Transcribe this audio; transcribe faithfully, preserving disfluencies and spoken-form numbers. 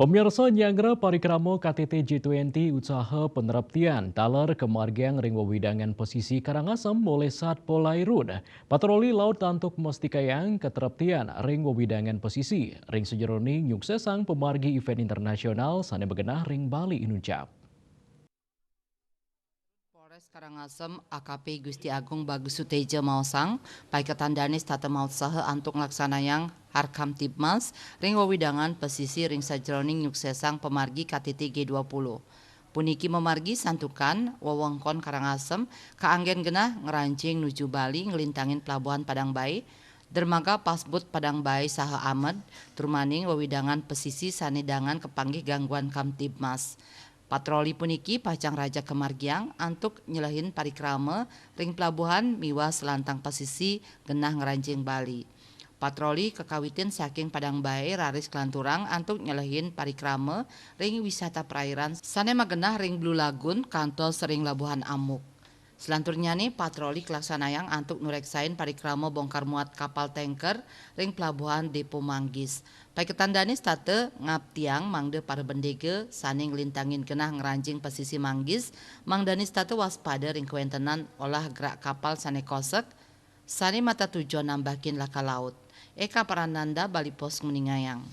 Pemirsa, nyanggra parikrama K T T G dua puluh usaha peneraptian taler kemargiang ring wewidangan pesisi Karangasem mulai Satpol Lairud. Patroli laut antuk mestikayang keteraptian ring wewidangan pesisi ring sajeroning nyuksesang pamargi event internasional sane magenah ring Bali inuncap. Polres Karangasem A K P Gusti Agung Bagus Suteja maosang, paiketan dane setata mautsaha antuk nglaksanayang Harkamtibmas ring wewidangan pesisi ring sajeroning nyuksesang pamargi K T T G dua puluh. Puniki mamargi santukan wewengkon Karangasem kaanggen genah ngranjing nuju Bali nglintangin Pelabuhan Padang Bae, Dermaga Pasbud Padang Bae saha Amed, tur maning wewidangan pesisi sane dangan kapanggih gangguan Kamtibmas. Patroli puniki pacang raja kamargiang antuk nyelehin parikrama ring pelabuhan miwah selantang pasisi genah ngranjing Bali. Patroli kakawitin saking Padang Bae raris kalanturang antuk nyelehin parikrama ring wisata perairan sane magenah ring Blue Lagoon kantos ring Labuhan Amuk. Selanturnyane patroli kalaksanayang antuk nureksain parikrama bongkar muat kapal tanker ring pelabuhan Depo Manggis. Paiketan dane setata ngaptiang mangda para bendega sane nglintangin genah ngranjing pasisi Manggis, mangdane setata waspada ring kawentenan olah gerak kapal sane kosek, sane mata tujuan nambahin laka laut. Eka Prananda, Bali Post, nguningayang.